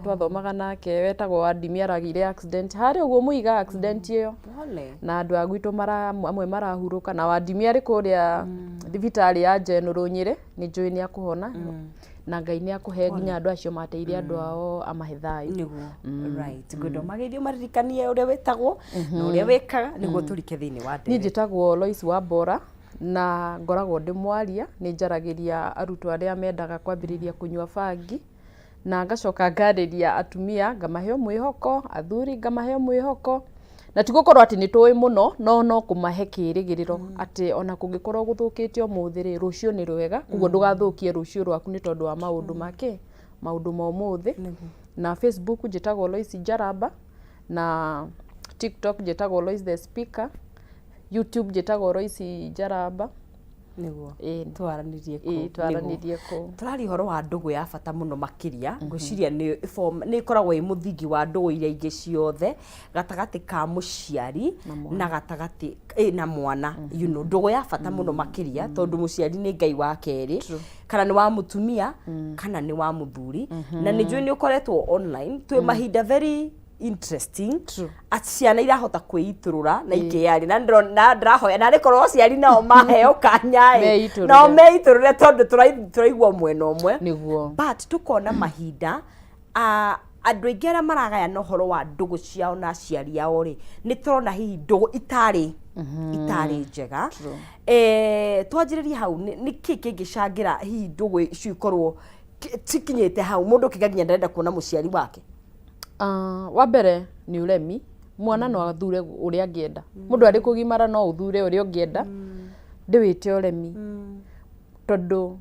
Twathomaga nake wetagwo Wandimi aragĩire accident harĩa ũguo mũiga accident ĩyo. Pole. Na andũ a gwitũ amwe marahurũka na Wandimi arĩ kũrĩa thibitarĩ ya General Nyĩrĩ, nĩ njũĩ nĩ akũhona na Ngai nĩ akũhe nginya andũ acio mateire andũ ao amahe thayũ. Nĩguo, right. Ngwenda ũmageithie, ũmaririkanie ũrĩa wĩtagwo na ũrĩa wĩkaga nĩguo tũrike thĩinĩ wa Niĩ ndereti. Njĩtagwo Lois Wambora na ngoragwo ndĩ mwaria, nĩ njaragĩria arutwo arĩa mendaga kwambĩrĩria kũnyua bangi, na ngacoka ngarĩria atumia ngamahe mwĩhoko, athuri ngamahe mwĩhoko, na ti gũkorwo atĩ nĩ tũĩ mũno, no no kũmahe kĩrĩgĩrĩro atĩ ona kũngĩkorwo gũthũkĩte ũmũthĩ rĩ, rũciũ nĩ rwega, koguo ndũgathũkie rũciũ rwaku nĩ tondũ wa maũndũ ma kĩ, maũndũ ma ũmũthĩ. Na Facebook njĩtagwo Lois Njaramba, na TikTok njĩtagwo Lois the Speaker, YouTube njĩtagwo Lois Njaramba. Nĩguo. Ĩĩ. Twaranĩrie kũu. Ĩĩ, twaranĩrie kũu. Tũraria ũhoro wa ndũgũ ya bata mũno makĩria. Ngwĩciria nĩ nĩ ĩkoragwo ĩ mũthingi wa ndũgũ iria ingĩ ciothe, gatagatĩ ka mũciari na gatagatĩ na mwana. Ndũgũ ya bata mũno makĩria tondũ mũciari nĩ Ngai wa kerĩ, kana nĩ wa mũtumia kana nĩ wa mũthuri. Na nĩ njũĩ nĩ ũkoretwo online twĩ mahinda very interesting. True. Atĩ ciana irahota kwĩitũrũra na ikeyaria, na ndĩrona ndĩrahoya na rĩkorwo aciari nao maheo kanya ĩ, Meitũrũre. Nao meitũrũre tondũ tũraigua mwena ũmwe. Nĩguo. But tukona mahinda andũ aingĩ arĩa maragayana ũhoro wa ndũgũ ciao na aciari ao rĩ, nĩ tũrona hihi ndũgũ itarĩ njega. True. Twanjĩrĩrie hau, nĩ kĩ kĩngĩcangĩra hihi ndũgũ icio ikorwo cikinyĩte hau mũndũ ũkiuga nginya ndarenda kuona mũciari wake? Wa mbere nĩ ũremi. Mwana no athure ũrĩa angĩenda. Mũndũ arĩ kũgimara no ũthure ũrĩa ũngĩenda. Ndĩwĩte ũremi tondũ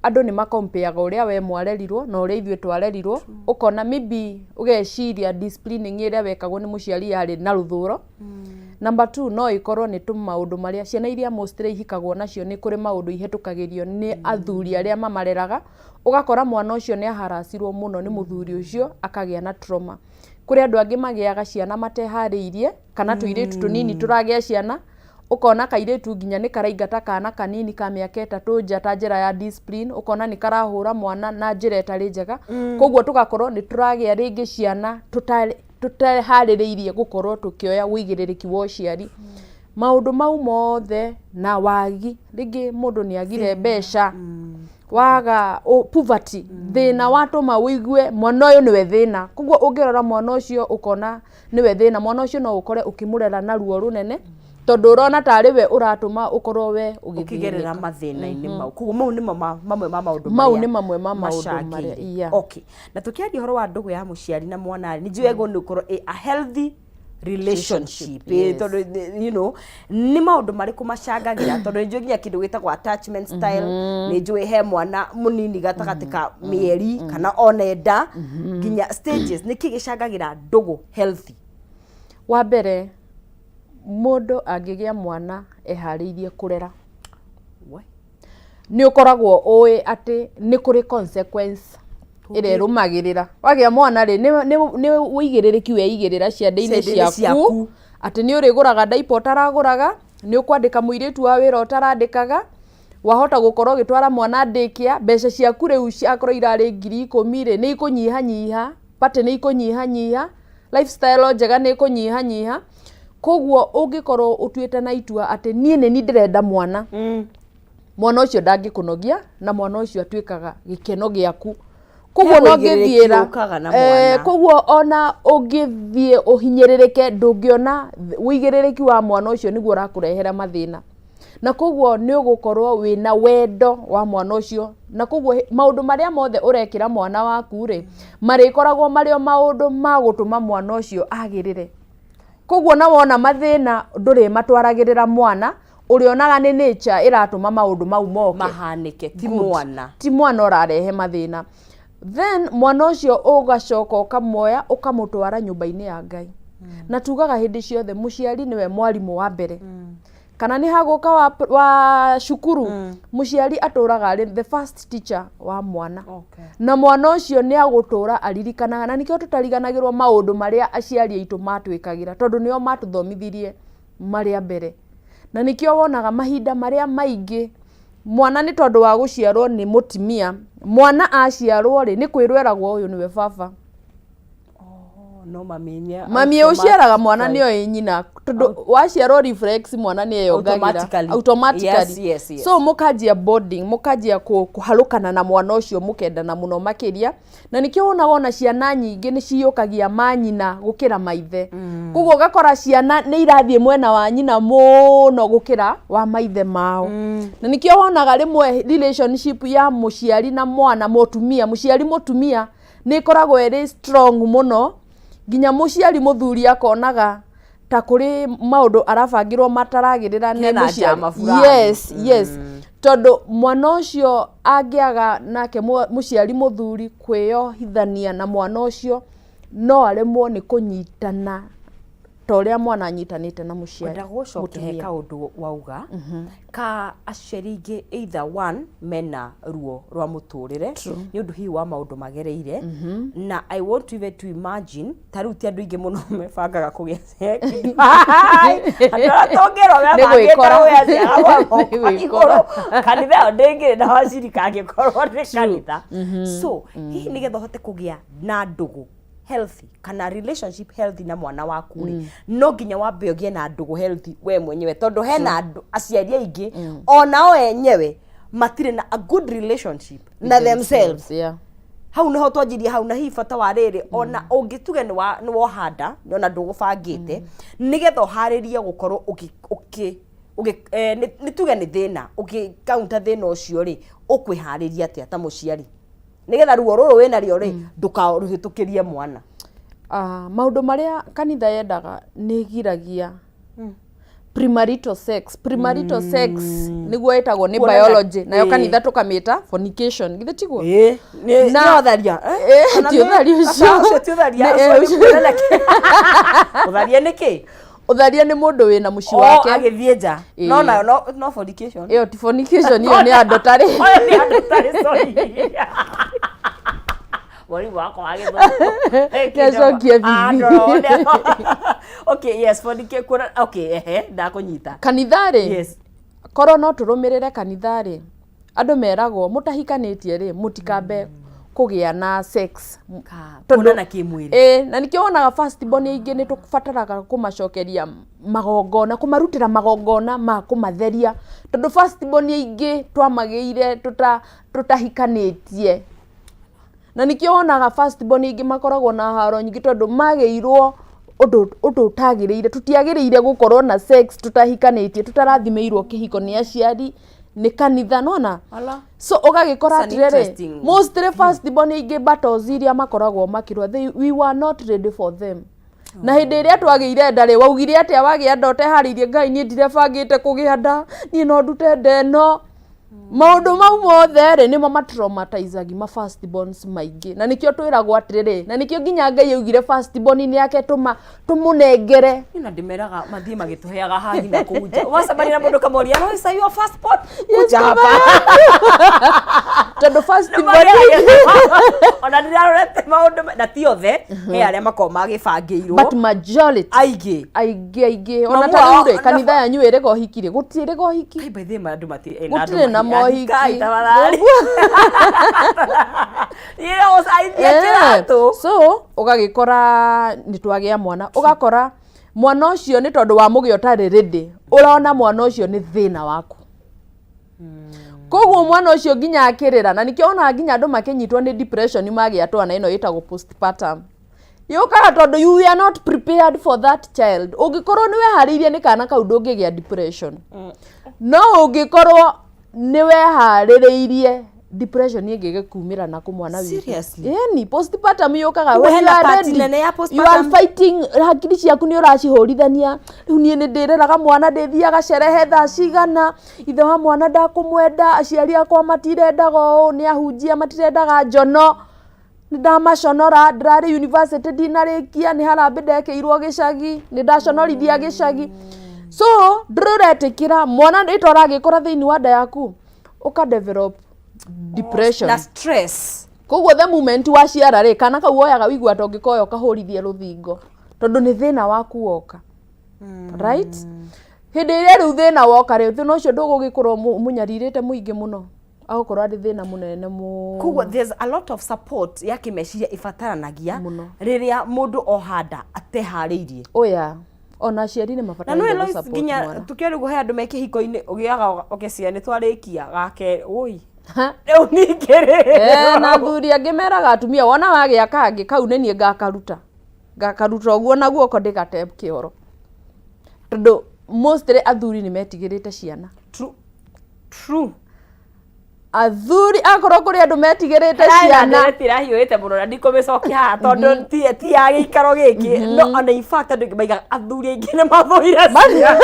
andũ nĩ makompeaga ũrĩa we mwarerirwo na ũrĩa ithuĩ twarerirwo. Ũkona maybe ũgeciria disciplining ĩrĩa wekagwo nĩ mũciari yarĩ na rũthũro. Number two, no ĩkorwo nĩ tũmaũndũ marĩa ciana iria mostly ihikagwo nacio, nĩ kũrĩ maũndũ ihĩtũkagĩrio nĩ athuri arĩa mamareraga. Ũgakora mwana ũcio nĩ aharacirwo mũno nĩ mũthuri ũcio, akagĩa na trauma. Kũrĩ andũ angĩ magĩaga ciana mateharĩirie, kana tũirĩtu tũnini tũragĩa ciana, ũkona kairĩtu nginya nĩ karaingata kana kanini ka mĩaka 3 nja ta njĩra ya discipline, ũkona nĩ karahũra mwana na njĩra ĩtarĩ njega. Koguo tũgakorwo nĩ tũragĩa rĩngĩ ciana tũteharĩrĩirie gũkorwo tũkĩoya ũigĩrĩrĩki wa ũciari. Maũndũ mau mothe na wagi, rĩngĩ mũndũ nĩ agire mbeca, waga poverty, thĩna watũma ũigue mwana ũyũ nĩwe thĩna. Koguo ũngĩrora mwana ũcio ũkona nĩwe thĩna, mwana ũcio no ũkore ũkĩmũrera na ruo rũnene tondũ ũrona tarĩ we ũratũma ũkorwo we ũkĩgerera ũgĩthĩnĩka. Mathĩna-inĩ mau. Koguo mau nĩmo mamwe ma maũndũ Mau marĩa nĩ mamwe ma maũndũ marĩa macangĩire. Yeah. Okay, na tũkĩaria ũhoro wa ndũgũ ya mũciari na mwana rĩ, nĩ njũĩ nĩ ũkorwo ĩ a healthy relationship. Tondũ nĩ maũndũ marĩkũ macangagĩra? Tondũ nĩ njũĩ nginya kĩndũ gĩtagwo attachment style, nĩ njũĩ he mwana mũnini gatagatĩ ka mĩeri kana ona enda nginya stages, nĩ kĩ gĩcangagĩra ndũgũ healthy? Wa mbere, mũndũ angĩgĩa mwana eharĩirie kũrera, We. Nĩ ũkoragwo ũĩ atĩ nĩ kũrĩ consequence ĩrĩa ĩrũmagĩrĩra wagĩa mwana rĩ, nĩ ũigĩrĩrĩki weigĩrĩra ciande-inĩ Ciande-inĩ ciaku ciaku. Atĩ nĩ ũrĩgũraga diaper ũtaragũraga, nĩ ũkwandĩka mũirĩtu wa wĩra ũtarandĩkaga, wahota gũkorwo ũgĩtwara mwana daycare, mbeca ciaku rĩu akorwo irarĩ 10,000 rĩ, nĩ ikũnyihanyiha, party nĩ ikũnyihanyiha, lifestyle njega nĩ ikũnyihanyiha. Koguo ũngĩkorwo ũtuĩte na itua atĩ niĩ nĩ niĩ ndĩrenda mwana, mwana ũcio ndangĩkũnogia na mwana ũcio atuĩkaga gĩkeno gĩaku. Koguo He ona ũigĩrĩrĩki ũngĩthiĩra ũkaga na mwana. Koguo ona ũngĩthiĩ ũhinyĩrĩrĩke, ndũngĩona ũigĩrĩrĩki wa mwana ũcio nĩguo ũrakũrehera mathĩna, na koguo nĩ ũgũkorwo wĩna wendo wa mwana ũcio, na koguo maũndũ marĩa mothe ũrekĩra mwana waku rĩ, marĩkoragwo marĩ o maũndũ ma gũtũma mwana ũcio agĩrĩre. Koguo na wona mathĩna ndũrĩmatwaragĩrĩra mwana, ũrĩonaga nĩ nature ĩratũma maũndũ mau moke mahanĩke, ti Good. mwana. Ti mwana ũrarehe mathĩna. Then mwana ũcio ũgacoka ũkamuoya ũkamũtwara nyũmba-inĩ ya Ngai. Na tugaga hĩndĩ ciothe mũciari nĩwe mwarimũ wa mbere, kana nĩ hagũka wa cukuru, mũciari atũraga arĩ the first teacher wa mwana. Na mwana ũcio nĩ agũtũra aririkanaga, na nĩkĩo tũtariganagĩrwo maũndũ marĩa aciari aitũ matwĩkagĩra, tondũ nĩo matũthomithirie marĩa mbere. Na nĩkĩo wonaga mahinda marĩa maingĩ Mwana nĩ tondũ wa gũciarwo nĩ mũtimia, mwana aciarwo rĩ, nĩ kwĩrwo eragwo ũyũ nĩwe baba. Oh, no mami nĩ Mami ũciaraga mwana nĩ oĩ nyina, tondũ waciarwo reflex mwana nĩ eyongagĩra. Automatically. Automatically. Yes. So mũkanjia bonding, mũkanjia kũharũkana na mwana ũcio, mũkendana mũno makĩria. Na nĩkĩo wonaga ona ciana nyingĩ nĩ ciyũkagia manyina gũkĩra maithe. Koguo ũgakora ciana nĩ irathiĩ mwena wa nyina mũno gũkĩra wa maithe mao. Na nĩkĩo wonaga rĩmwe relationship ya mũciari na mwana mũtumia, mũciari mũtumia nĩ ĩkoragwo ĩrĩ strong mũno, nginya mũciari mũthuri akonaga ta kũrĩ maũndũ arabangĩrwo mataragĩrĩra nĩ Hena mũciari. njama fulani. Yes. Tondũ mwana ũcio angĩaga nake mũciari mũthuri kwĩyohithania na mwana ũcio, no aremwo nĩ kũnyitana ta ũrĩa mwana anyitanĩte na mũciari Ngwenda gũcokia he mũtumia. kaũndũ wauga ka aciari aingĩ, either one mena ruo rwa mũtũrĩre nĩ ũndũ hihi wa maũndũ magereire, na I want to even to imagine ta rĩu ti andũ aingĩ mũno mebangaga kũgĩa ciana, andũ arĩa tũngĩrwo Nĩ mebangĩte gwĩkora. kũgĩa ciana Nĩ moko gwĩkora. igũrũ, kanitha ĩyo ndĩngĩrĩ na wacirika angĩkorwo nĩ kanitha. So hihi nĩgetha ũhote kũgĩa na ndũgũ healthy kana relationship healthy na mwana waku rĩ, no nginya wambe ũgĩe na ndũgũ healthy we mwenyewe, tondũ hena andũ aciari aingĩ onao enyewe matirĩ na a good relationship na themselves. Hau niho twanjirie hau, na hihi bata wa rĩrĩ, ona ũngĩtuge nĩ wohanda ona ndũgũbangĩte, nĩgetha ũharĩrie gũkorwo ũkĩ ũkĩ ũgĩ nĩ tuge nĩ thĩna, ũkĩ counter thĩna ũcio rĩ, ũkwĩharĩria atĩa ta mũciari nĩgetha ruo rũrũ wĩnario rĩ ndũkarũhĩtũkĩrie mwana? Ah, maũndũ marĩa kanitha yendaga nĩ ĩgiragia premarital sex. Premarital sex nĩguo ĩtagwo nĩ Kuonana- biology, nayo kanitha tũkamĩta fornication, githĩ tiguo? Ĩĩ, nĩ Na- nĩ ũtharia, eh? Ĩĩ, Ona ti nĩ- ũtharia ũcio. Aca, ũcio ti ũtharia, Nĩ- ũcio nĩ ũcio- kuonana ũtharia nĩ kĩ? Ũtharia nĩ mũndũ wĩna mũciĩ O wake agĩthiĩ nja. No nayo no fornication. Ĩyo ti fornication, ĩyo nĩ andũ tarĩ. Oyo nĩ andũ tarĩ, sorry. Mwalimu wakwa wa gĩthũngũ. Nĩacokia bibi. Ah, ndorone. Okay, yes, fornication, kuona, okay, ehe, ndakũnyita. Kanitha rĩ, korwo no tũrũmĩrĩre kanitha rĩ, andũ meragwo mũtahikanĩtie rĩ, mũtikambe kũgĩa na sex. Tondũ- Kuonana kĩmwĩrĩ. Ĩĩ, na nĩkĩo wonaga first born aingĩ nĩ tũbataraga kũmacokeria magongona, kũmarutĩra magongona ma kũmatheria, tondũ first born aingĩ twamagĩire tũtahikanĩtie, na nĩkĩo wonaga first born aingĩ makoragwo na haro nyingĩ, tondũ magĩirwo ũndũ ũtagĩrĩire. Tũtiagĩrĩire gũkorwo na sex tũtahikanĩtie, tũtarathimĩirwo kĩhiko nĩ aciari, nĩ kanitha, nona? Ala. So ũgagĩkora That's an atĩrĩrĩ, interesting- mostly first born aingĩ battles iria makoragwo makĩrũa, we were not ready for them. Na hĩndĩ ĩrĩa twagĩire nda rĩ, waugire atĩa wagĩa nda ũteharĩirie? Ngai, niĩ ndirebangĩte kũgĩa nda, niĩ no ndute nda ĩno. Maũndũ mau mothe rĩ, nĩmo matraumatizagi ma first borns maingĩ, na nĩkĩo twĩragwo atĩrĩrĩ, na nĩkĩo nginya Ngai augire first born nĩ yake tũmũnengere. Niĩ na ndĩmeraga mathiĩ magĩtũheaga hagi na kũu nja, wacemania na mũndũ kamoria, "No is your passport?" Kuja hapa. Tondũ first born Ona ndirarorete maũndũ na ti othe, he arĩa makoragwo magĩbangĩirwo. But majority, aingĩ. Aingĩ aingĩ, ona Mamu ta rĩu wao- rĩ, kanitha yanyu ĩrĩga ũhiki rĩ, gũtiĩrĩga ũhiki. Kai, by the way, andũ mati eh, na andũ Gũtirĩ na mahi- mohiki. Kai, tafadhali. Niĩ ũcaithia kĩratũ. So ũgagĩkora nĩ twagĩa mwana, ũgakora mwana ũcio nĩ tondũ wa mũgĩa ũtarĩ ready, ũrona mwana ũcio nĩ thĩna waku. Koguo mwana ũcio nginya akĩrĩra, na nĩkĩo wonaga nginya andũ makĩnyitwo nĩ depression magĩa twana, ĩno ĩtagwo postpartum, yũkaga tondũ you are not prepared for that child. Ũngĩkorwo nĩ weharĩirie nĩ kana kau, ndũngĩgĩa depression. No ũngĩkorwo nĩ weharĩrĩirie, depression ĩngĩgĩkumĩra na kũ mwana witũ. Seriously? Ĩni, postpartum yũkaga Rĩu when you hena are part ready. nene ya You are postpartum. fighting, hakiri ciaku nĩ ũracihũrithania. Rĩu niĩ nĩ ndĩreraga mwana, ndĩthiaga cerehe thaa cigana, ithe wa mwana ndakũmwenda, aciari akwa matirendaga ũũ, nĩ ahunjia matirendaga njono, nĩ ndamaconora, ndĩrarĩ university ndinarĩkia, nĩ harambĩ ndekĩirwo gĩcagi, nĩ ndaconorithia gĩcagi. So ndũrĩ ũretĩkĩra mwana nĩ ta ũragĩkũra thĩinĩ wa nda yaku, ũka develop depression Na stress. Koguo the moment waciara rĩ, kana kau woyaga wĩigua ta ũngĩkoya ũkahũrithie rũthingo, tondũ nĩ thĩna waku woka, right? Hĩndĩ ĩrĩa rĩu thĩna woka rĩ, thĩna ũcio ndũgũgĩkorwo mũnyarirĩte mũingĩ mũno, agũkorwo arĩ thĩna mũnene mũno. Koguo there's a lot of support ya kĩmeciria ĩbataranagia Mũno. rĩrĩa mũndũ oha nda ateharĩirie. Oya, ona aciari nĩ Na mabataraire nĩ gũ support nginya mwana. tukĩrĩ ũguo he andũ me kĩhiko-inĩ ũgĩaga ũgeciria nĩ twarĩkia gake ũi Ha? rĩu ningĩ rĩ Eh, na athuri angĩ meraga atumia wona wagĩa kangĩ kau nĩ niĩ ngakaruta, ngakaruta ũguo na guoko ndĩgate kĩoro, tondũ mostly athuri nĩ metigĩrĩte ciana. True. True. Athuri akorwo kũrĩ andũ metigĩrĩte ciana. Ndereti ĩrahiũhĩte mũno na ndikũmĩcokia haha tondũ ti ya gĩikaro gĩkĩ, no ona in fact andũ aingĩ maigaga athuri aingĩ nĩ mathũire ciana,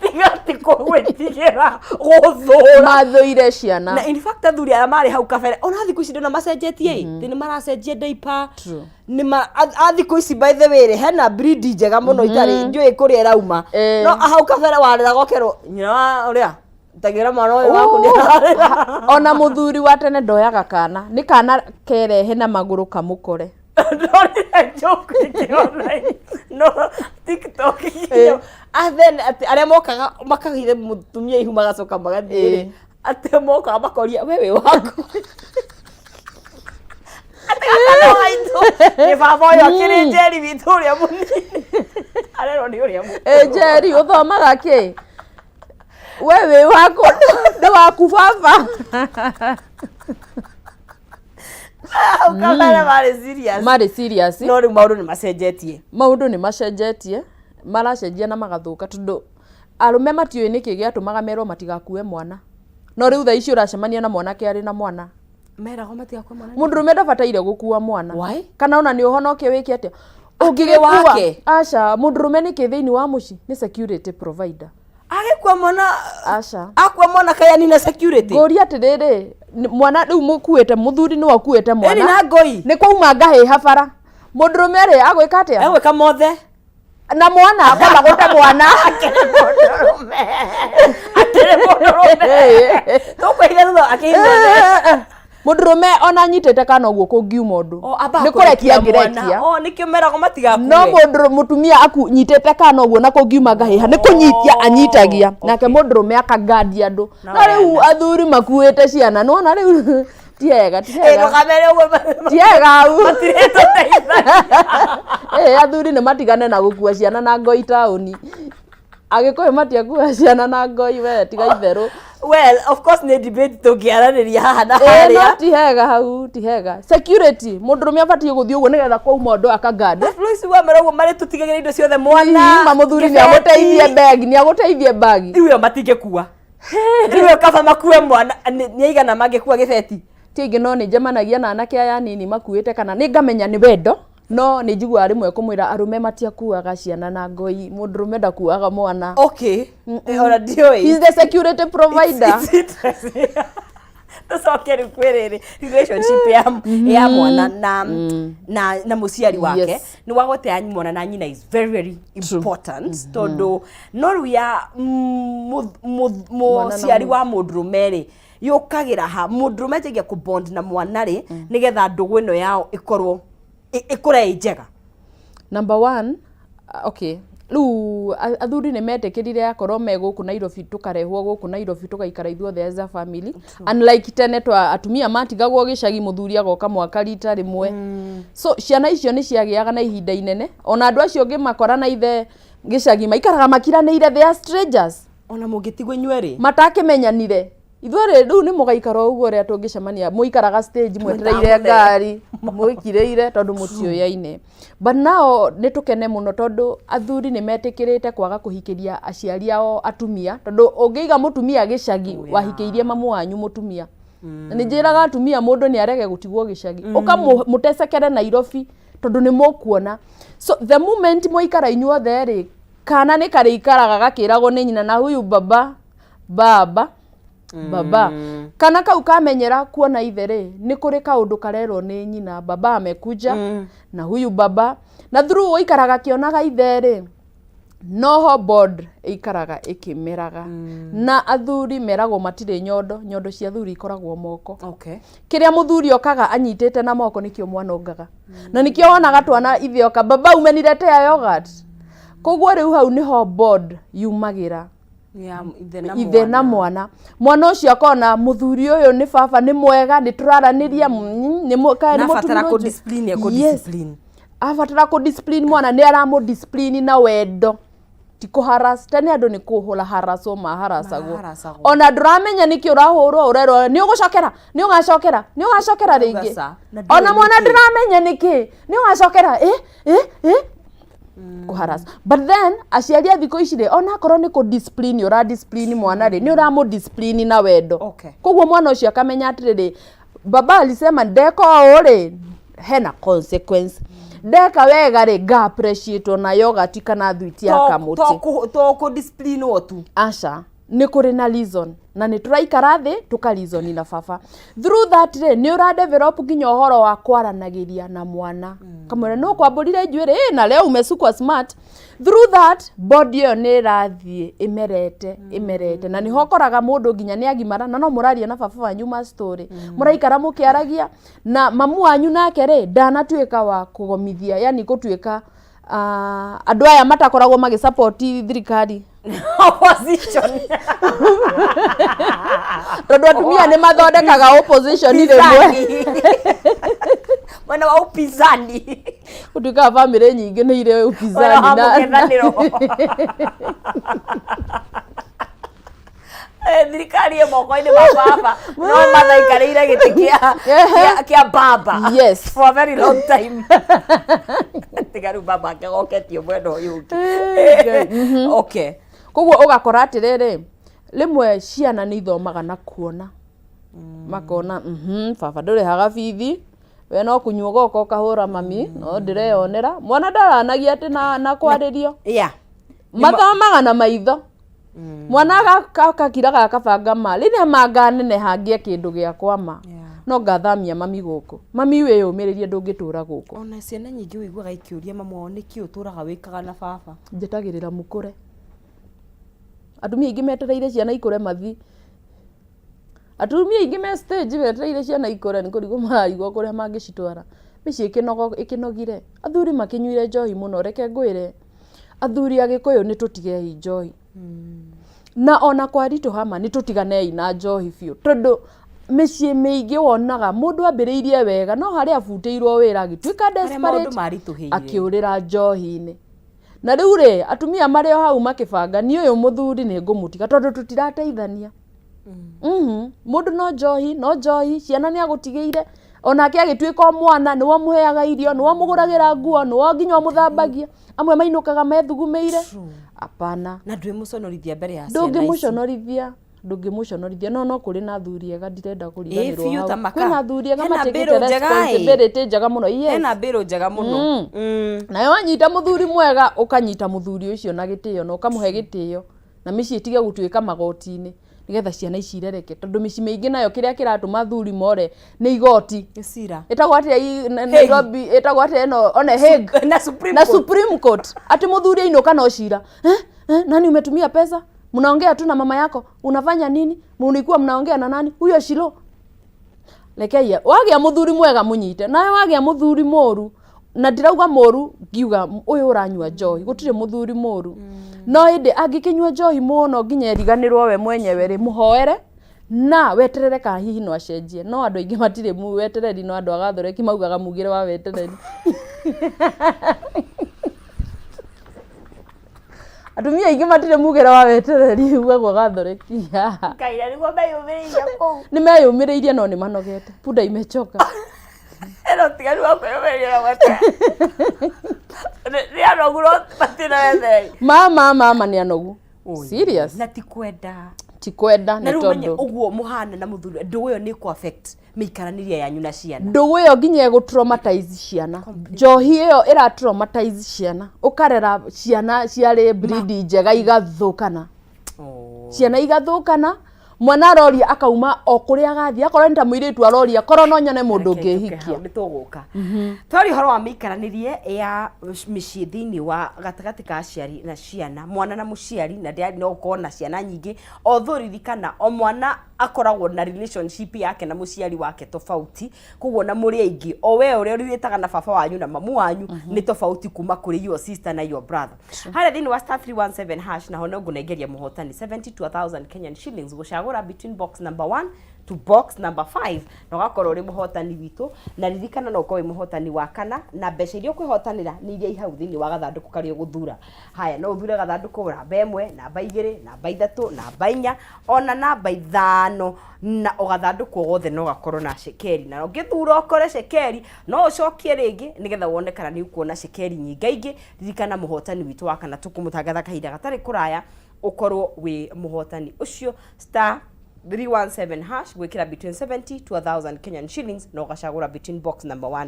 tiga ti kũgwĩtigĩra, gũthũra. Mathũire ciana. Na in fact athuri arĩa marĩ hau kabere ona thikũ ici ndona macenjetie ĩ, nĩ maracenjia diaper. True. Nĩ ma a thikũ ici, by the way rĩ, hena breed njega mũno itarĩ ndiũĩ kũrĩa ĩrauma. No hau kabere wareraga ũkerwo nyina wa ũrĩa tagĩra mwana ũyũ waku nĩ ararĩra. Ona mũthuri wa tene ndoyaga kana, nĩ kana kerehe na magũrũ kamũkore. Ndorire joke ĩngĩ online, no TikTok ikinya. And then atĩ arĩa mokaga makagire mũtumia ihu magacoka magathiĩ rĩ, atĩ mokaga makoria we wĩ waku, atĩ gaka no gaitũ, nĩ baba ũyũ akĩrĩ Njeri witũ ũrĩa mũnini arerwo nĩ ũrĩa mũkũrũ. Ĩ Njeri, ũthomaga kĩ? We wĩ waku, nĩ waku baba. Hau kabere marĩ serious. Marĩ serious. No rĩu maũndũ nĩ macenjetie. Maũndũ nĩ macenjetie, maracenjia na magathũka, tondũ arũme matiũĩ nĩkĩ gĩatũmaga merwo matigakue mwana, no rĩu thaa ici ũracemania na mwanake arĩ na mwana. Meragwo matigakue mwana. Mũndũrũme ndabataire gũkua mwana. Why? Kana ona nĩ ũhonoke wĩke atĩa Akĩrĩ ũngĩgĩkua. Wake? Aca, mũndũrũme nĩkĩ thĩinĩ wa mũciĩ nĩ security provider. Agĩkua mwana? Aca. Akua mwana kayani na security? Ngũria atĩrĩrĩ, mwana rĩu mũkuĩte, mũthuri nĩwe ũkuĩte Ĩni mwana, na ngoi. Nĩ kwauma ngahĩha bara, mũndũrũme rĩ agwĩka atĩa? Egwĩka mothe. Na mwana akwamba gũte mwana. Akĩrĩ mũndũrũme, akĩrĩ mũndũrũme tũkwĩhitha thutha akĩhitha. Mũndũrũme ona anyitĩte kana ũguo kũngiuma ũndũ O, ambaga nĩ kũrekia kũrekia mwana. angĩrekia. O, nĩkĩo meragwo matigakue. No mũndũ mũtumia akunyitĩte kana ũguo na kũngiuma ngahĩha nĩ kũnyitia anyitagia, nake mũndũrũme akangandi andũ. No No rĩu athuri makuĩte ciana, nĩwona rĩu ti hega, ti Ĩ, hega. ndũkamere ũguo. Ti hega hau. Matirĩtũteithagia. Ĩ, athuri nĩ matigane na gũkua ciana na ngoi taũni. Agĩkũyũ matiakua ciana na ngoi, we tiga itherũ. Well, of course nĩ debate tũngĩaranĩria haha na Ĩ, no harĩa. ti hega hau, ti hega. Security, mũndũrũme abatiĩ gũthiĩ ũguo nĩgetha kwauma ũndũ akangande. Lois wamera ũguo marĩtũtigagĩra indo ciothe, mwana ma mũthuri nĩ kĩbeti. agũteithie bag, nĩ agũteithie bag. Rĩu ĩyo matingĩkua, rĩu ĩyo kaba makue mwana nĩ aigana mangĩkua gĩbeti? Ti aingĩ, no nĩ njemanagia na anake aya anini makuĩte kana nĩ ngamenya nĩ wendo, no nĩ njiguaga rĩmwe kũmwĩra arũme matiakuaga ciana na ngoi, mũndũrũme ndakuaga mwana. Okay. Eh, ona ndiũĩ. He's the security provider. It's interesting. Tũcoke rĩu kwĩ rĩrĩ relationship ya mwana na mũciari wake. Nĩ wagwete ya mwana na nyina is very very important, tondũ no rĩu ya Mwana na mũciari wa mũndũrũme rĩ, yũkagĩra ha mũndũrũme anjagia kũ bond na mwana rĩ, nĩgetha ndũgũ ĩno yao ĩkorwo ĩkũre ĩ njega? Number one, okay, rĩu athuri nĩ metĩkĩrire akorwo me gũkũ Nairobi, tũkarehwo gũkũ Nairobi tũgaikara ithuothe as a family, unlike tene twa atumia matigagwo gĩcagi, mũthuri agoka mwaka rita rĩmwe. So ciana icio nĩ ciagĩaga na ihinda inene, ona andũ acio ũngĩmakora na ithe gĩcagi maikaraga makiranĩire, they are strangers. Ona mũngĩtigwo inyuerĩ. Matakĩmenyanire. Ithuĩ rĩu nĩ mũgaikara o ũguo, ũrĩa tũngĩcemania mũikaraga stage mwetereire Mũthamũthere. Ngari mũikirĩire tondũ mũtiũyaine. But now nĩ tũkene mũno tondũ athuri nĩ metĩkĩrĩte kwaga kũhikĩria aciari ao atumia, tondũ ũngĩiga mũtumia gĩcagi, wahikĩirie mamu wanyu mũtumia. Na nĩ njĩraga atumia mũndũ nĩ arege gũtigwo gĩcagi, ũka mũtecekere Nairobi tondũ nĩ mũkuona. So the moment mwaikara inyuothe rĩ, kana nĩ karĩikaraga gakĩragwo nĩ nyina na huyu baba, baba, baba. Kana kau kamenyera kuona ithe rĩ, nĩ kũrĩ kaũndũ karerwo nĩ nyina, baba amekuja na huyu baba, na through ũikaraga akĩonaga ithe rĩ, noho bond ĩikaraga ĩkĩmeraga. Na athuri meragwo matirĩ nyondo, nyondo cia athuri ikoragwo moko. Kĩrĩa mũthuri okaga anyitĩte na moko nĩkĩo mwana ongaga, na nĩkĩo wonaga twana ithe oka, baba umeniletea yogurt. Koguo rĩu hau nĩho bond yumagĩra. Ya ithe na ithe na mwana. Mwana ũcio akona mũthuri ũyũ nĩ baba, nĩ mwega, nĩ tũraranĩria, nĩ kana nĩ Nabatara mũtumia kũ ũcio. discipline, ekũ Yes. discipline. Abatara kũ discipline mwana, nĩ aramũ discipline na wendo, ti kũ harass. Tene andũ nĩ kũhũra haraswo maharasagwo. Maharasagwo. Ona ndũramenya nĩkĩ ũrahũrwo, ũrerwo nĩ ũgũcokera, nĩ ũgacokera, nĩ ũgacokera rĩngĩ. Ũgaca, na ndũĩ Ona mwana nĩkĩ. ndũramenya nĩkĩ nĩ ũgacokera, ĩ ĩ ĩ kũharass. But then aciari a thikũ ici rĩ, onakorwo nĩ kũ discipline ũra discipline mwana rĩ, nĩ ũramũ discipline na wendo. Koguo mwana ũcio akamenya atĩrĩrĩ, baba alisema ndeka ũũ rĩ, hena consequence, ndeka wega rĩ, nga appreciate na yogurt kana thwiti ya kamũtĩ. To kũ discipline wo tu. Aca, nĩ kũrĩ na reason, na nĩ tũraikara thĩ tũka reason na baba. Through that rĩ, nĩ ũra develop nginya ũhoro wa kwaranagĩria na mwana, kamwĩra nĩ ũkwambũrire njuĩrĩ ĩ na leo umesukwa smart. Through that, bond ĩyo nĩ ĩrathiĩ ĩmerete ĩmerete, na nĩho ũkoraga mũndũ nginya nĩ agimara na no mũraria na baba wanyu ma story, mũraikara mũkĩaragia na mamu wanyu, nake rĩ, ndanatuĩka wa kũgomithia, yani gũtuĩka andũ aya matakoragwo magĩsupport thirikari. Opposition. Tondũ atumia nĩ mathondekaga opposition rĩmwe. Upinzani. Mwena wa upinzani. Gũtuĩkaga bamĩrĩ nyingĩ nĩ irĩ Mwena upinzani wa na mũng'ethanĩro. Thirikari ĩ moko-inĩ ma baba, no mathaikarĩire gĩtĩ kĩa baba for a very long time, tiga rĩu baba akĩgoketio mwena ũyũ ũngĩ. Okay. Koguo ũgakora atĩrĩrĩ, rĩmwe ciana nĩ ithomaga na kuona, makona, baba ndũrĩhaga bithi, we no kũnyua ũgoka ũkahũra mami, no ndĩreyonera." Mwana ndaranagia atĩ na kwarĩrio. Mathomaga na maitho. Mwana agakiraga akabanga ma rĩrĩa manganeneha ngĩe kĩndũ gĩakwa ma no ngathamia mami gũkũ. Mami, wĩyũmĩrĩrie, ndũngĩtũra gũkũ. Ona ciana nyingĩ ũiguaga ikĩũria mamu wao, nĩkĩ ũtũraga wĩkaga na baba? Njetagĩrĩra mũkũre. Atumia aingĩ metereire ciana ikũre mathi. Atumia aingĩ me stage metereire ciana ikũre, nĩ kũrigwo mararigwo kũrĩa mangĩcitwara. Mĩciĩ ĩkĩnogire, athuri makĩnyuire njohi mũno. Reke ngwĩre, athuri a Gĩkũyũ, nĩ tũtigei njohi, na ona kwaritũha ma, nĩ tũtiganei na njohi biũ, tondũ mĩciĩ mĩingĩ wonaga mũndũ ambĩrĩirie wega, no harĩa abutĩirwo wĩra agĩtuĩka Harĩa maũndũ desperate, maritũhĩire. Akĩũrĩra njohi-inĩ. Na rĩu rĩ, atumia marĩ o hau makĩbanga, niĩ ũyũ mũthuri nĩ ngũmũtiga tondũ tũtirateithania. Mũndũ no njohi, no njohi, ciana nĩ agũtigĩire, onake agĩtuĩka o mwana, nĩwe ũmũheaga irio, nĩwe ũmũgũragĩra nguo, nĩwe nginya ũmũthambagia. Amwe mainũkaga methugumĩire. Apana. Na ndwĩmũconorithia mbere ya ciana ici. Ndũngĩmũconorithia, ndũngĩmũconorithia. No kũrĩ na athuri ega, ndirenda kũriganĩrwo Biũ hau. ta maka. Kwĩna athuri ega Hena matakĩte mbĩrũ njega, ĩ. responsibility njega mũno, yes. Hena mbĩrũ njega mũno. Nayo wanyita mũthuri mwega, ũkanyita mũthuri ũcio na gĩtĩo na ũkamũhe gĩtĩo, na mĩciĩ ĩtige gũtuĩka magoti-inĩ, nĩgetha ciana ici irereke, tondũ mĩciĩ mĩingĩ nayo kĩrĩa kĩratũma athuri more nĩ igoti. Nĩ cira. Ĩtagwo atĩa Nairobi ĩtagwo atĩa ĩno one Hague? Na Supreme Na Court. Supreme Court, atĩ mũthuri ainũka no cira, "Eh, eh, nani umetumia pesa? Mnaongea tu na mama yako, unafanya nini? Mlikuwa mnaongea na nani huyo Shilo?" Rekei, wagĩa mũthuri mwega mũnyite, nawe wagĩa mũthuri mũru, na ndirauga mũru ngiuga ũyũ ũranyua njohi, gũtirĩ mũthuri mũru, no ĩndĩ angĩkĩnyua njohi mũno nginya eriganĩrwo we mwenyewe rĩ, mũhoere na weterere kana hihi no acenjie. No andũ aingĩ matirĩ mu wetereri, no andũ a gathoreki maugaga mugĩre wa wetereri. Atumia aingĩ matirĩ mugĩre wa wetereri, ugagwo gathoreki. Ngai, na nĩguo meyũmĩrĩirie kũu. Nĩ meyũmĩrĩirie, no nĩ manogete, punda imechoka. Ĩno ũtiganu wa kwĩyũmĩrĩria na gweterera. Nĩ anogu no matirĩ na wetereri. Mama, mama nĩ anogu. Serious. Na ti kwenda. Ti kwenda. Na nĩ rĩu menye tondũ ũguo mũhana na mũthuri, ndũgũ ĩyo nĩ ĩkũ affect mĩikaranĩrie yanyu na ciana. Ndũgũ ĩyo nginya ĩgũ traumatize ciana. Njohi ĩyo ĩra traumatize ciana, ũkarera ciana ciarĩ breed njega igathũkana. Ciana igathũkana, mwana aroria akauma o kũrĩa agathiĩ, akorwo nĩ ta mũirĩtu aroria, korwo no nyone mũndũ Reke njũke ũngĩhikia. hau, nĩ tũgũka twaria ũhoro wa mĩikaranĩrie ya mĩciĩ thĩinĩ wa gatagatĩ ka aciari na ciana, mwana na mũciari, na ndĩarĩ no ũkorwo na ciana nyingĩ. Although ririkana o mwana Akoragwo na relationship yake na mũciari wake tofauti, koguo na mũrĩ aingĩ, o we ũrĩa ũrĩtaga na baba wanyu na mamu wanyu nĩ tofauti kuma kũrĩ your sister na your brother. Harĩa thĩinĩ wa *317# naho no ngũnengeria mũhotani 72,000 Kenyan shillings, gũcagũra between box number 1 to box number 5 na ũgakorwo ũrĩ mũhotani witũ. Na ririkana, no ũkorwo wĩ mũhotani wa kana, na mbeca iria ũkwĩhotanĩra nĩ iria i hau thĩinĩ wa gathandũkũ karĩa ũgũthura. Haya, no ũthure gathandũkũ namba 1, namba 2, namba 3, namba 4, ona namba 5, na o gathandũkũ o gothe no gakorwo na cekeri. Na ũngĩthura ũkore cekeri, no ũcokie rĩngĩ nĩgetha wone kana nĩ ũkuona cekeri nyingaingĩ. Ririkana, mũhotani witũ wa kana tũkũmũtangatha kahinda gatarĩ kũraya, ũkorwo wĩ mũhotani ũcio. *317# gwĩkĩra between 70 to 1000 Kenyan shillings na ũgacagũra between box number 1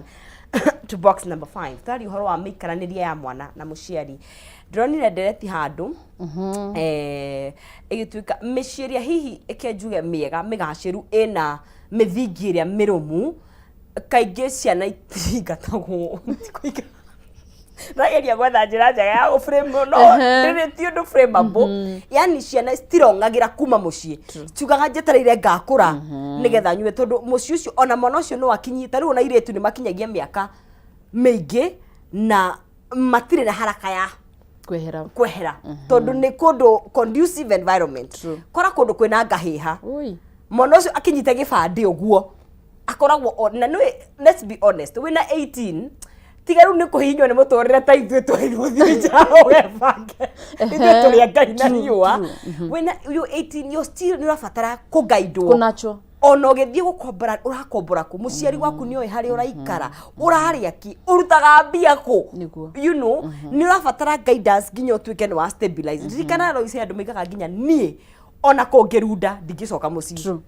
to box number 5. Tari ũhoro wa mĩikaranĩrie ya mwana na mũciari, ndĩronire ndereti handũ ĩgĩtuĩka mĩciĩ ĩrĩa hihi ĩke njuge mĩega, mĩgacĩru, ĩna mĩthingi ĩrĩa mĩrũmu, kaingĩ ciana itingatagwo. Ndageria gwetha njĩra njega ya gũ-frame, no ndĩrĩ, ti ũndũ frameable. Yani ciana citirong'agĩra kuma mũciĩ, ciugaga njetereire ngakũra nĩgetha nyue, tondũ mũciĩ ũcio ona mwana ũcio no akinyie. Ta rĩu ona airĩtu nĩ makinyagia mĩaka mĩingĩ na matirĩ na haraka ya kwehera. Kwehera, tondũ nĩ kũndũ conducive environment. Kora kũndũ kwĩna ngahĩha, Ui. mwana ũcio akinyite gĩbandĩ ũguo akoragwo na nĩ, let's be honest, wĩna 18, tiga rĩu nĩ kũhihinywo nĩ mũtũrĩre ta ithuĩ twagĩthiĩ nja ũgebange, ithuĩ tũrĩ a Ngai na riũa. Wĩna you 18, you still nĩ ũrabatara kũgaidwo. Kũnacho. Ona ũgĩthiĩ gũkombora, ũrakombora kũ? Mũciari waku nĩ oĩ harĩa ũraikara, ũrarĩa ki, ũrutaga mbia kũ? Nĩ ũrabatara guidance nginya ũtuĩke nĩ wa stabilize. Ririkana, Lois, andũ maigaga nginya niĩ ona kũngĩrunda ndingĩcoka mũciĩ.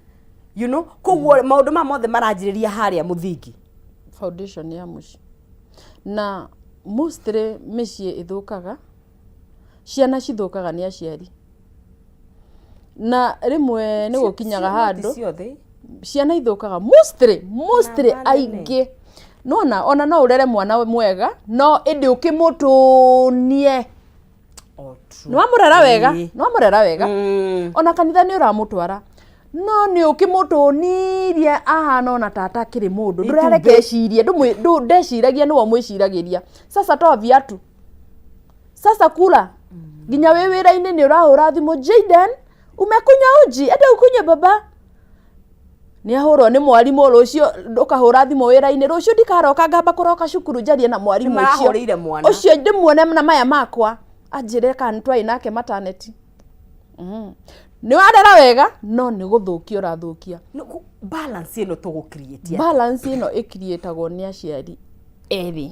Koguo maũndũ maya mothe maranjĩrĩria harĩa mũthingi. Foundation ya mũciĩ. Na mostly mĩciĩ ĩthũkaga, ciana cithũkaga nĩ aciari, na rĩmwe nĩ gũkinyaga Ciana ti handũ ciothe. Ciana ithũkaga mostly Namba nene. aingĩ. Nona ona no ũrere mwana mwega, no ĩndĩ ũkĩmũtũnie. Oh, true. Nĩ wamũrera wega, nĩ wamũrera wega, ona kanitha nĩ ũramũtwara, no nĩ ũkĩmũtũnirie ahana ona tata akĩrĩ mũndũ. Ndũrareke ecirie, ndeciragia nĩwe ũmwĩciragĩria. Sasa toa viatu, sasa kula. Nginya wĩ wĩra-inĩ nĩ ũrahũra thimũ, "Jaden, umekunywa uji? Enda ukunywe." Baba nĩ ahũrwo nĩ mwarimũ rũciũ, ũkahũra thimũ wĩra-inĩ, "Rũciũ ndikaroka, ngamba kũroka cukuru njarie na mwarimũ ũcio." Nĩmarahũrĩire mwana. Ũcio ndĩmuone na maya makwa, anjĩre kana twarĩ nake maternity. Nĩ warera wega, no nĩ gũthũkia ũrathũkia. No, balance ĩno tũgũ-create atĩa? Balance ĩno ĩkiriĩtagwo nĩ aciari erĩ.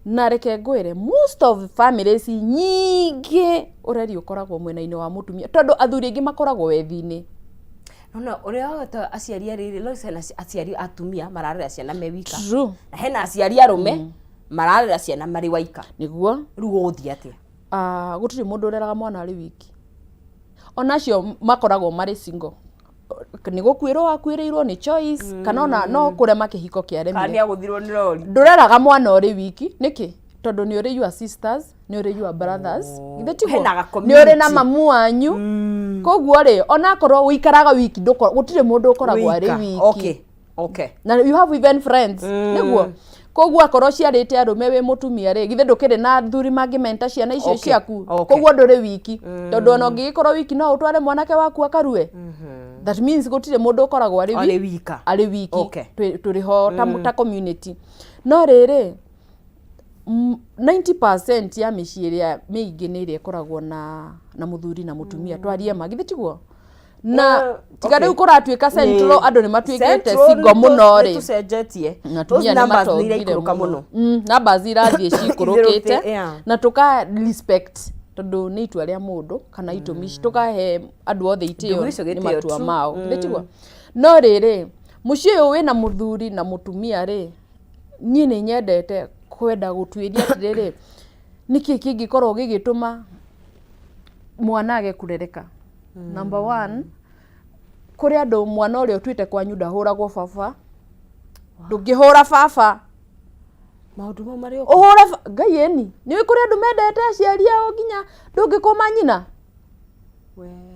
Na reke ngwĩre, most of families nyingĩ ũreri ũkoragwo mwena-inĩ wa mũtumia, tondũ athuri aingĩ makoragwo wethi-inĩ. Nona ũrĩa wagweta aciari erĩ, Lois, hena aciari atumia mararera ciana me wika, na hena aciari arũme mararera ciana marĩ waika. Rĩu gũgũthiĩ atĩa? Ah, gũtirĩ mũndũ ũreraga mwana arĩ wiki. Ona acio makoragwo marĩ single, nĩ gũkuĩrwo wakuĩrĩirwo, nĩ choice, kana ona no kũrema kĩhiko Kana kĩaremire. nĩ agũthirwo nĩ rori. Ndũreraga mwana ũrĩ wiki nĩkĩ? Tondũ nĩ ũrĩ your sisters, nĩ ũrĩ your brothers. Githĩ tiguo? Hena ga Nĩ ũrĩ na community. mamu wanyu. Koguo rĩ, onakorwo ũikaraga wiki, gũtirĩ mũndũ ũkoragwo arĩ Wika. wiki. Na you have even friends. Nĩguo, koguo akorwo ciarĩte arũme, wĩ mũtumia rĩ, githĩ ndũkĩrĩ na athuri mangĩmenta ciana icio ciaku? Koguo ndũrĩ wiki, tondũ ona ũngĩgĩkorwo wiki, no ũtware mwanake waku akarue. That means gũtirĩ mũndũ ũkoragwo arĩ Arĩ wika. Arĩ wiki. Tũrĩ ho ta community. No rĩrĩ, 90% ya mĩciĩ ĩrĩa mĩingĩ nĩ ĩrĩa ĩkoragwo na mũthuri na mũtumia. Twarie ma, githĩ tiguo? Na tiga rĩu kũratuĩka central, andũ nĩ matuĩkĩte Central single mũno rĩ. Nĩtũcenjetie. Na Those atumia nĩ numbers nĩ matongire iraikũrũka mũno. Numbers irathiĩ cikũrũkĩte. Na tũka respect, tondũ nĩ itua rĩa mũndũ kana itũmi, tũkahe andũ othe itĩo Ndũgũ icio nĩ gĩtĩo, matua mao. Githĩ tiguo? No rĩrĩ, mũciĩ ũyũ wĩna mũthuri na mũtumia rĩ, niĩ nĩ nyendete kwenda gũtuĩria atĩrĩrĩ, nĩkĩ kĩngĩkorwo gĩgĩtũma mwana age kũrereka? Number one, kũrĩ andũ mwana ũrĩa ũtuĩte kwanyu ndahũragwo. Baba, ndũngĩhũra baba. Maũndũ mau marĩ o Ũhũre ngai ĩni. Nĩ kũrĩ andũ mendete aciari ao nginya ndũngĩkũma nyina.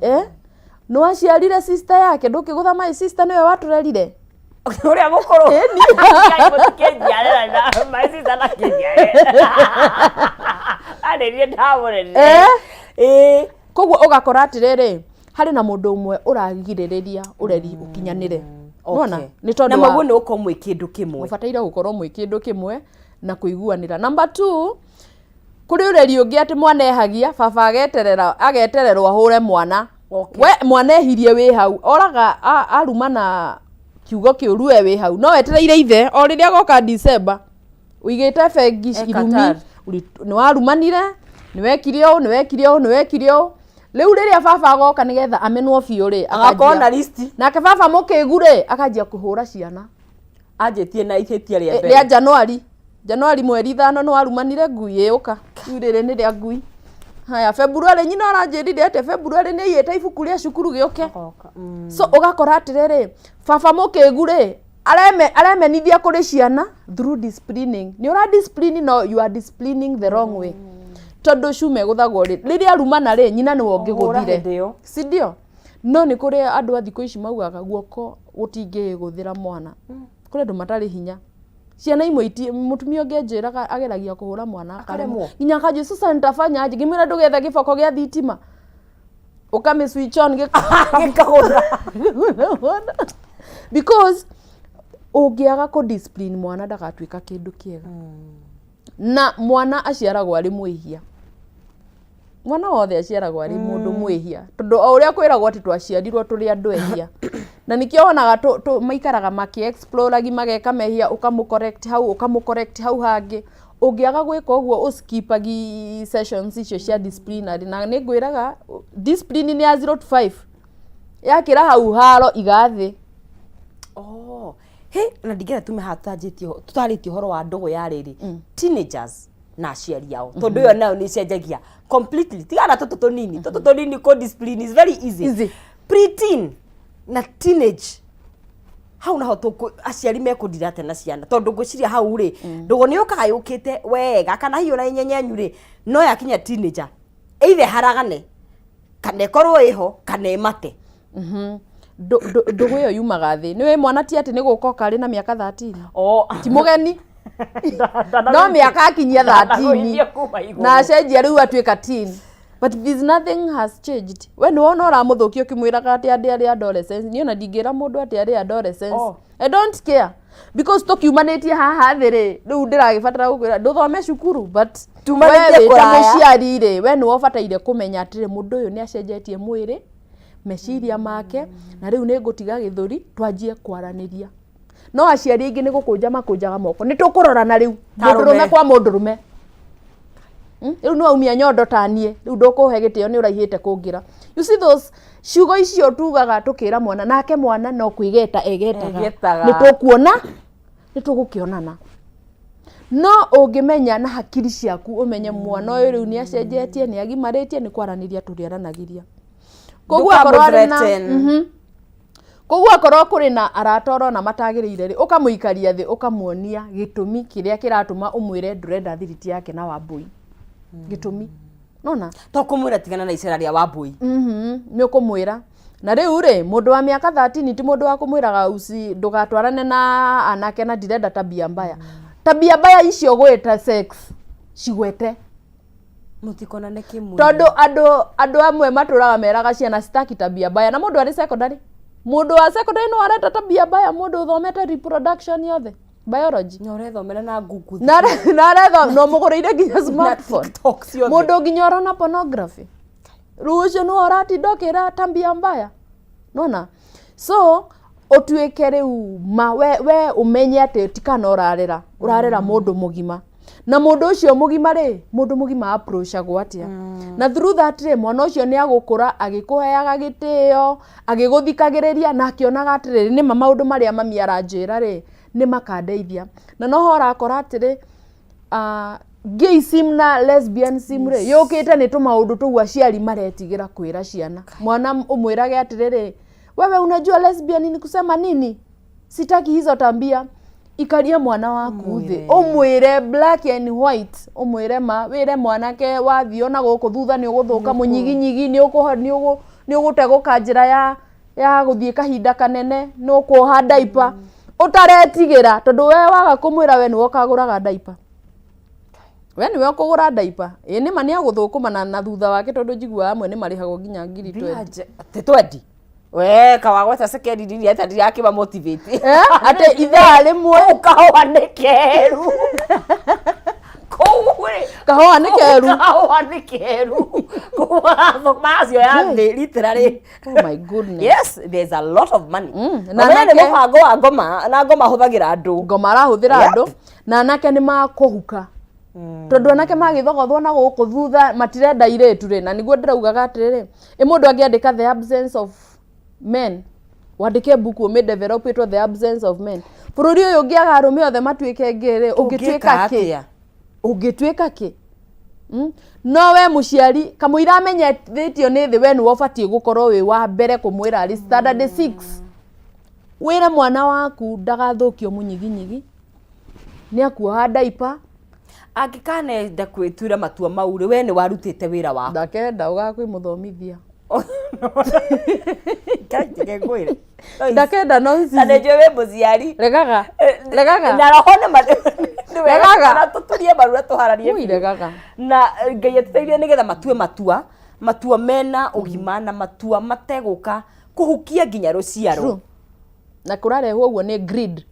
Eh? Nĩ waciarire sister yake, ndũkĩgũtha my sister nĩwe watũrerire. Ũrĩa mũkũrũ. Ngai mũtikĩnjiarĩra na my sister ndakĩnjiarĩra. Arĩrie ndamũrerire. Eh? Ĩĩ. Koguo ũgakora atĩrĩrĩ, harĩ na mũndũ ũmwe ũragirĩrĩria ũreri ũkinyanĩre. Nĩwona? Okay. Nĩ tondũ Na wa maguo nĩ gũkorwo mwĩ kĩndũ kĩmwe. Mũbataire gũkorwo mwĩ kĩndũ kĩmwe na kũiguanĩra. Number two, kũrĩ ũreri ũngĩ atĩ mwana ehagia, baba ageterera agetererwo ahũre mwana. Okay. We mwana ehirie wĩ hau, oraga arumana kiugo kĩũru we wĩ hau, no wetereire ithe o rĩrĩa agoka December ũigĩte bengi E irumi, Qatar. Nĩ warumanire, nĩ wekire ũũ, nĩ wekire ũũ, nĩ wekire ũũ. Rĩu rĩrĩa baba agoka nĩgetha amenwo biũ rĩ, Agakorwo akanjia- na listi. Nake baba mũkĩgu rĩ, akanjia kũhũra ciana. Anjĩtie na ihĩtia rĩa mbere. Rĩa Januari. Januari mweri 5 nĩ warumanire ngui ĩũka. Rĩu rĩrĩ nĩ rĩa ngui. Haya, February nyina ũranjĩrire atĩa? February nĩ aiyĩte ibuku rĩa cukuru gĩũke. Agoka. So ũgakora atĩrĩrĩ, baba mũkĩgu rĩ, aremenithia kũrĩ ciana through disciplining. Nĩ ũra discipline no you are disciplining the wrong way. Tondũ cuma ĩgũthagwo rĩ, rĩrĩa arumana rĩ, nyina nĩwe Ũhũra ũngĩgũthire. hĩndĩ ĩyo. Si ndio? No nĩ kũrĩ andũ a thikũ ici maugaga guoko gũtingĩgũthĩra mwana. Kũrĩ andũ matarĩ hinya. Ciana imwe iti, mũtumia ũngĩ anjĩraga ageragia kũhũra mwana akaremwo. Akaremwo. Nginya akanjĩra sasa nitafanya aje? Ngĩmwĩra ndũgethe gĩboko gĩa thitima. Ũkamĩ switch on Gĩkagũtha. Because ũngĩaga kũ discipline mwana ndagatuĩka kĩndũ kĩega. Na mwana aciaragwo arĩ mwĩhia. Mwana wothe aciaragwo arĩ mũndũ mwĩhia, tondũ o ũrĩa kwĩragwo atĩ twaciarirwo tũrĩ andũ ehia, na nĩkĩo wonaga maikaraga makĩ explore mageka mehia, ũkamũ correct hau, ũkamũ correct hau hangĩ. Ũngĩaga gwĩka ũguo ũskipagi sessions icio cia disciplinary, na nĩ ngwĩraga discipline nĩ ya 0 to 5, yakĩra hau haro iga thĩ. Oh. He, na ndingĩenda tume haha tũtarĩtie ũhoro wa ndũgũ ya rĩrĩ teenagers na aciari ao, tondũ ĩyo nayo nĩ ĩcenjagia completely. Tigana tũtũ tũnini, tũtũ tũnini kũ discipline is very easy. Easy. Preteen na teenage, hau naho aciari mekũndira atĩa na ciana? Tondũ ngwĩciria hau rĩ, ndũgũ nĩ yũkaga yũkĩte wega kana hihi ona inyenyenyu rĩ, no yakinya teenager either haragane kana ĩkorwo ĩho kana ĩmate. Ndũgũ ĩyo yumaga thĩ. Nĩũĩ mwana ti atĩ nĩ gũka oka arĩ na mĩaka 13. Oh. Ti mũgeni. No mĩaka akinyia 13 Ndanagũithio kuma igũrũ. na acenjia rĩu atuĩka teen. But this nothing has changed. We nĩ wona ũramũthũkia ũkĩmwĩraga atĩ andĩ arĩ adolescence. Niĩ ona ndingĩra mũndũ atĩ arĩ adolescence. Oh. I don't care. Because tũkiumanĩtie haha thĩ rĩ, rĩu ndĩragĩbatara gũkwĩra ndũthome cukuru, but Tumanĩtie we wĩ ta kũraya. mũciari rĩ, we nĩwe ũbataire kũmenya atĩrĩ mũndũ ũyũ nĩ acenjetie mwĩrĩ, meciria make, na rĩu nĩ ngũtiga gĩthũri twanjie kwaranĩria. No aciari aingĩ nĩ gũkũnja makũnjaga moko, nĩ tũkũrorana rĩu mũndũrũme Arũme. kwa mũndũrũme. Rĩu nĩ waumia nyondo ta niĩ, rĩu ndũkũhe gĩtĩo nĩ ũraihĩte kũngĩra. You see those ciugo icio tugaga tũkĩra mwana, nake mwana no kwĩgeta egetaga. Egetaga. Nĩ tũkuona, nĩ tũgũkĩonana. No ũngĩmenya na hakiri ciaku ũmenye mwana ũyũ rĩu nĩ acenjetie, nĩ agimarĩtie, nĩ kwaranĩria tũrĩaranagĩria. Koguo akorwo arĩ na Ndũkamũ-threaten. Koguo akorwo kũrĩ na arata ũrona matagĩrĩire rĩ, ũkamũikaria thĩ ũkamuonia gĩtũmi kĩrĩa kĩratũma ũmwĩre ndũrenda thiriti yake na Wambũi. Gĩtũmi. Nona? To kũmwĩra tigana na icera rĩa Wambũi. Nĩ ũkũmwĩra. Na rĩu rĩ, mũndũ wa mĩaka 13 ti mũndũ wa kũmwĩraga uci ndũgatwarane na anake na ndirenda tabia mbaya. Tabia mbaya icio gwĩta sex cigwete. Mũtikonane kĩmwĩrĩ. Tondũ andũ amwe matũraga meraga ciana sitaki tabia mbaya, na mũndũ arĩ secondary. Mũndũ wa secondary no arenda tabia mbaya, mũndũ ũthomete reproduction yothe, biology. Na ũrethomera na Google. Na aretho no mũgũrĩire nginya Na smartphone. TikTok ciothe. Mũndũ nginya ũrona pornography. Rĩu ũcio nĩwe ũratinda ũkĩra tabia mbaya. Nona? So ũtuĩke rĩu ma we ũmenye atĩ ti kana ũrarera, ũrarera mũndũ mũgima. Na mũndũ ũcio mũgima rĩ, mũndũ mũgima approachagwo atĩa? Na through that rĩ, mwana ũcio nĩ agũkũra agĩkũheaga gĩtĩo, agĩgũthikagĩrĩria na akĩonaga atĩrĩrĩ, nĩma maũndũ marĩa mami aranjĩra rĩ, nĩ makandeithia. Na noho ũrakora atĩrĩ, gayism na lesbianism rĩ, yũkĩte nĩ tũmaũndũ tũu aciari maretigĩra kwĩra ciana. Mwana ũmwĩrage atĩrĩrĩ, wewe unajua lesbian ni kusema nini? Sitaki hizo tabia. Ikaria mwana waku thĩ, ũmwĩre black and white, ũmwĩre ma, wĩre mwanake wathiĩ ona gũkũ thutha nĩ ũgũthũka mũnyiginyigi, nĩ Nĩ ũgũtegũka njĩra ya gũthiĩ kahinda kanene, nĩ ũkuoha ndaipa ũtaretigĩra, tondũ we waga kũmwĩra, we nĩwe ũkagũraga ndaipa, we nĩwe ũkũgũra ndaipa. Ĩ nĩma nĩ agũthũkũma na thutha wake, tondũ njiguaga amwe nĩ marĩhagwo nginya 20,000. Ti 20 we kawagweta sekendi nini ata ndirakĩma motivate. Eh, atĩ ithaa rĩmwe. Kũu kahũa nĩ keru kũu rĩ. Kahũa nĩ keru. Kahũa nĩ keru kũu maracioya thĩ literally. Oh my goodness. Yes, there's a lot of money. Na na nĩ mũbango wa ngoma na ngoma hũthagĩra andũ. Ngoma arahũthĩra andũ, na anake nĩ makũhuka, tondũ anake magĩthogothwo na gũkũ thutha matirenda irĩtu rĩ. Na nĩguo ndĩraugaga atĩrĩrĩ, ĩ mũndũ angĩandĩka The Absence of Men, wandĩke mbuku ũmĩ develop ĩtwo The Absence of Men, bũrũri ũyũ ũngĩaga arũme othe matuĩke ngĩ rĩ, ũngĩtuĩka kĩ? Atĩa? Ũngĩtuĩka kĩ? No we mũciari, kamũira amenyethĩtio nĩ thĩ, we nĩwe ũbatiĩ gũkorwo wĩ wa mbere kũmwĩra arĩ standard 6, wĩre mwana waku ndagathũkio mũnyiginyigi, nĩ akuoha ndaipa. Angĩkanenda kwĩtuĩra matua mau rĩ, we nĩ warutĩte wĩra waku. Ndakenda ũgakwĩmũthomithia. Ngai, ngwĩre. Ndakenda. Na Nonsense. nĩ njũĩ wĩ mũciari. Regaga, regaga. Na roho nĩ ma nĩ wega. Regaga. Na tũturie maru na tũhararie Ui, biũ. regaga. Na Ngai atũteithie nĩgetha matue matua mena ũgima na matua mategũka kũhukia nginya rũciaro. True. Na kũrarehwo ũguo nĩ greed.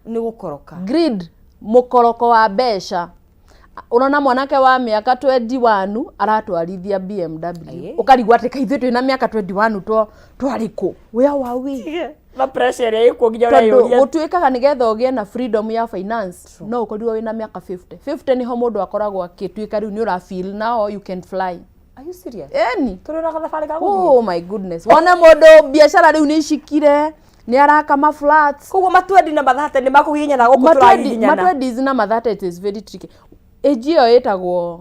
Nĩ gũkoroka. Greed, mũkoroko wa mbeca. Ũrona mwanake wa mĩaka 21 aratwarithia BMW. Ũkarigwo atĩ kaithuĩ twĩna mĩaka 21 twarĩ kũ? Where were we? Na pressure ĩrĩa ĩkuo nginya Tondũ ũreyũria. gũtuĩkaga nĩgetha ũgĩe na freedom ya finance no ũkorirwo wĩna mĩaka 50. 50 nĩho mũndũ akoragwo akĩtuĩka rĩu nĩ ũra feel now you can fly. Are you serious? Eni. Tũrĩ na gathabarĩ ga gũthiĩ. Oh my goodness, wone mũndũ biacara rĩu nĩ icikire, nĩ araka ma flats. Koguo matwendi na mathate nĩ makũgiginyana gũkũ tũragiginyana. Matwendies na mathate, it is very tricky. Age ĩyo ĩtagwo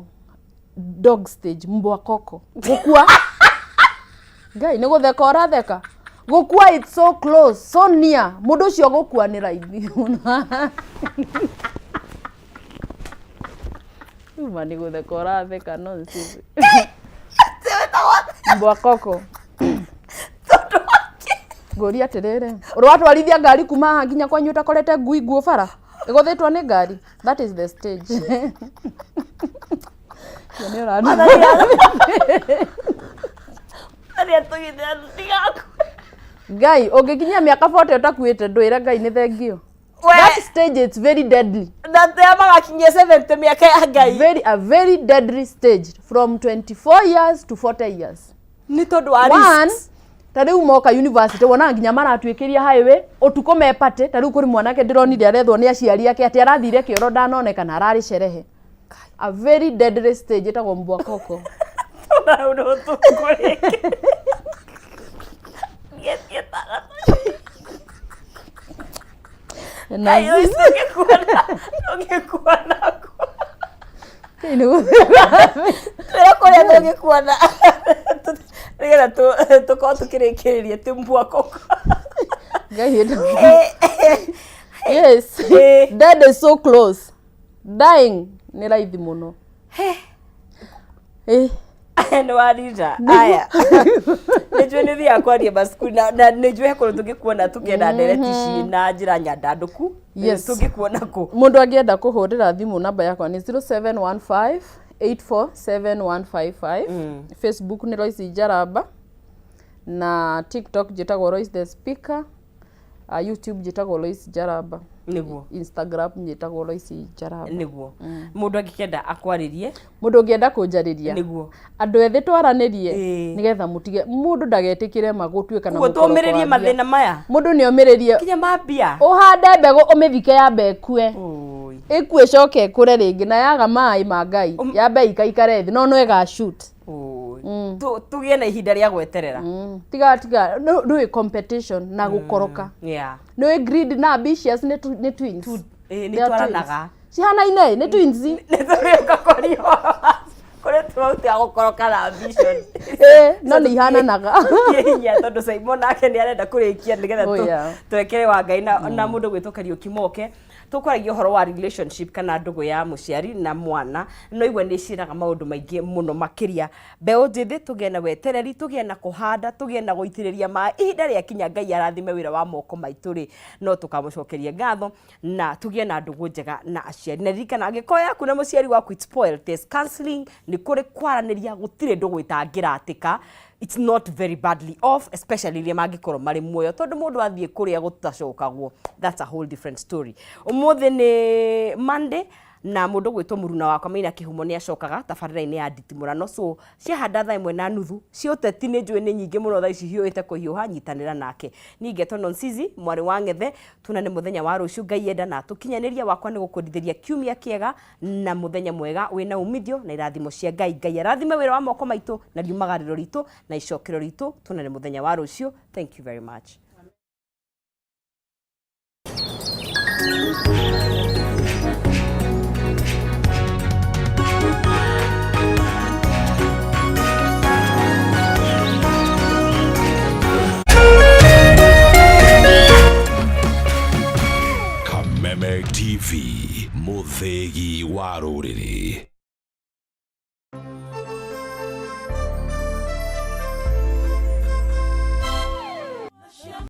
dog stage, mbwa koko. Gũkua, Ngai, nĩ gũtheka ũratheka. Gũkua, it's so close, so near. Mũndũ ũcio gũkua nĩ raithi mũno. Uma nĩ gũtheka ũratheka. Nonsense, mbwa koko. Ngũria atĩrĩrĩ, ũrĩ watwarithia ngari kuma haha nginya kwanyu ũtakorete ngui nguo bara ĩgũthĩtwo nĩ ngari? That is the stage. Ĩyo nĩ Arĩa tũgithĩra tũtigakue. Ngai, ũngĩkinyia mĩaka 40 ũtakuĩte, ndwĩre Ngai nĩ thengio. We- That stage, it's very deadly. Na tĩa magakinyia 70 mĩaka ya Ngai. Very, a very deadly stage from 24 years to 40 years. Nĩ tondũ wa One, risks. Ta rĩu moka university, wonaga nginya maratuĩkĩria highway ũtukũ me party. Ta rĩu kũrĩ mwanake ndĩronire arethwo nĩ aciari ake atĩ arathire kĩoro, ndanoneka na ararĩ cerehe. A very deadly stage ĩtagwo mbwa koko. Tondũ no tũkũrĩke. Ngetie tara. Na Ayo tũngĩkuona tũngĩkuona kũ? Twĩra kũrĩa tũngĩkuona nĩgetha tũkorwo tũkĩrĩkĩrĩria ti mbwa koko. Ngai yes. Dead is so close, dying nĩ raithi mũno. Nĩ warinda aya, nĩ njũĩ nĩ thiaga kwaria macukuru na nĩ njũĩ he kũndũ tũngĩkuona tũkĩenda ndereti ici na njĩra nyandandũku. Yes. Tũngĩkuona kũ? Mũndũ angĩenda kũhũrĩra thimũ, namba yakwa nĩ 0715 847155. Facebook nĩ Loice Njaramba, na TikTok njĩtagwo Loice the Speaker, YouTube njĩtagwo Loice Njaramba. Instagram njĩtagwo Loice Njaramba. Nĩguo mũndũ angĩkenda akwarĩrie. Mũndũ ũngĩenda kũnjarĩria, andũ ethĩ twaranĩrie, nĩgetha mũtige, mũndũ ndagetĩkĩre ma gũtuĩka na Koguo mũkoroko tũmĩrĩrie wa mbia. Mathĩna maya. Mũndũ nĩ omĩrĩrie. Nginya ma mbia. Ũhande mbegũ, ũmĩthike, yambe ĩkue. Oi. Ĩkue, ĩcoke ĩkũre rĩngĩ, na yaga maĩ ma Ngai, yambe ikaikare thĩ, no ĩga shoot. Oi. Tũgĩe na ihinda rĩa gweterera. Tiga tiga ndũĩ competition na gũkoroka. Nĩ greed na ambitious nĩ twins. Ĩ, nĩ They are twaranaga. twins. Cihanaine, nĩ twins. Nĩ tũrĩũka kwaria kũrĩ tũrauta gũkoroka na ambition. Ĩ, no nĩ ihananaga. Tũtie hinya tondũ Simon nake nĩ arenda kũrĩkia nĩgetha Oh, yeah. twekere wa Ngai na mũndũ gwĩtwo Kariũki Moke. Tũkwaragia ũhoro wa relationship kana ndũgũ ya mũciari na mwana, no igua nĩ ciraga maũndũ maingĩ mũno makĩria. Mbeũ njĩthĩ, tũgĩe na wetereri, tũgĩe na kũhanda, tũgĩe na gũitĩrĩria maĩ. Ihinda rĩakinya Ngai arathime wĩra wa moko maitũ rĩ, no tũkamũcokeria ngatho na tũgĩe na ndũgũ njega na aciari. Na ririkana, angĩkorwo yaku na mũciari waku it's spoiled, there's counseling, nĩ kũrĩ kwaranĩria, gũtirĩ ndũgũ ĩtangĩratĩka. It's not very badly off, especially rĩrĩa mangĩkorwo marĩ muoyo, tondũ mũndũ athiĩ kũrĩa gũtacokagwo, that's a whole different story. Ũmũthĩ nĩ Monday na mũndũ gwĩtwo mũruna wakwa Maina Kĩhumo nĩ acokaga tabarĩra-inĩ ya nditimũrano, so ciahanda 1:30 cia ũteti nĩ njũĩ nĩ nyingĩ mũno thaa ici hiũhĩte kũhiũha, nyitanĩra nake. Niĩ ngetwo Nonsizi mwarĩ wa Ng'ethe. Tuonane mũthenya wa rũciũ Ngai enda na tũkinyanĩria. Wakwa nĩ gũkwendithĩria kiumia kĩega na mũthenya mwega wĩna umithio na irathimo cia Ngai. Ngai arathime wĩra wa moko maitũ na riumagarĩro ritũ na icokero ritũ. Tuonane mũthenya wa rũciũ. Thank you very much. Kameme TV, mũthĩgi wa rũrĩrĩ.